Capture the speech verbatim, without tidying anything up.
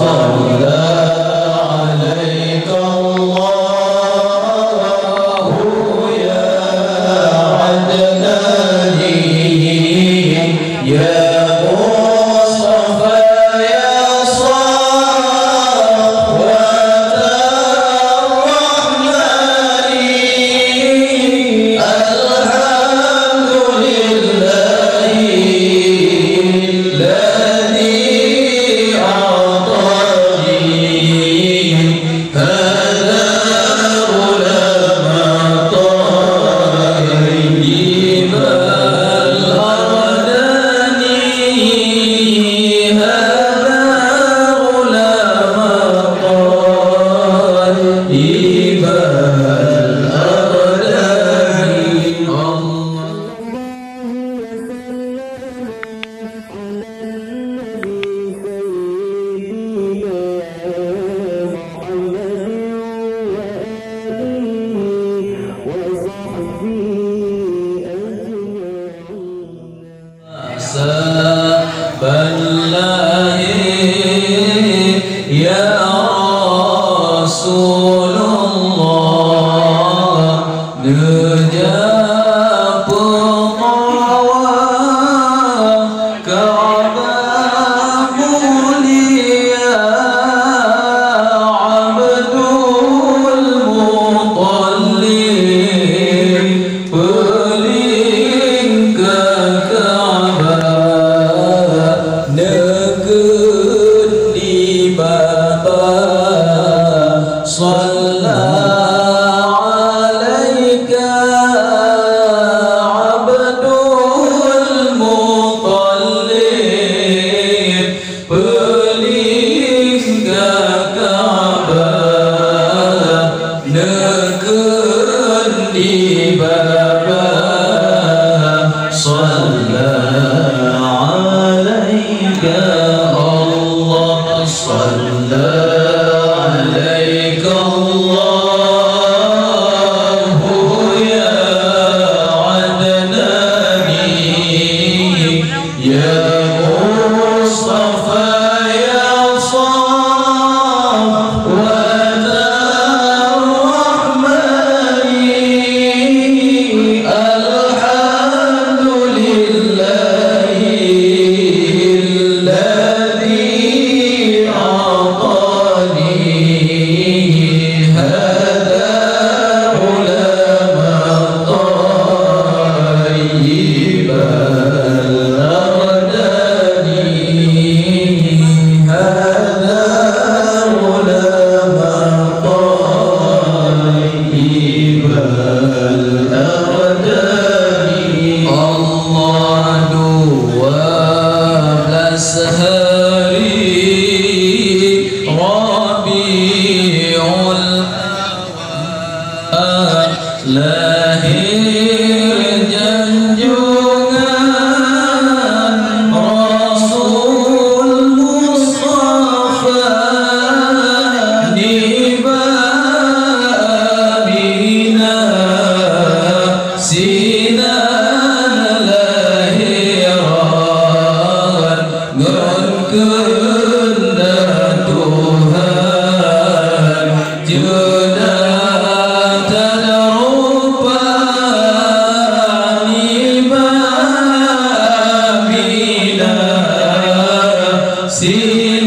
صلى عليك الله يا عدناني، يا مصطفى يا صفوة الرحمن. الحمد لله الذي أعطاني هداه لما طيب الأرداني، هداه لما طيب الأرداني. اللهم صل وسلم على النبي سيدنا محمد وآله وصحبه أجمعين. سبحان الله يا رسول الله. Neujak peukawa Ka'bah mulia Abdul Muttalib, peuling keu Ka'bah, neukheun di Baba. صلى عليك عبد المطلب، peuling keu Ka'bah, neukheun di Baba. صلى عليك الله، صلى عليك الله يا عدناني، يا مصطفى يا صفوة الرحمن. الحمد لله الذي أعطاني هداه لما طيب الأرداني، هداه لما طيب الأرداني. Allah dua belas hari Rabiul Awal, lahir junjungan Rasul Mustafa nibak Aminah. Sinan lahiran ngon keuheundak Tuhan, jeuet that rupa nibak Aminah. Si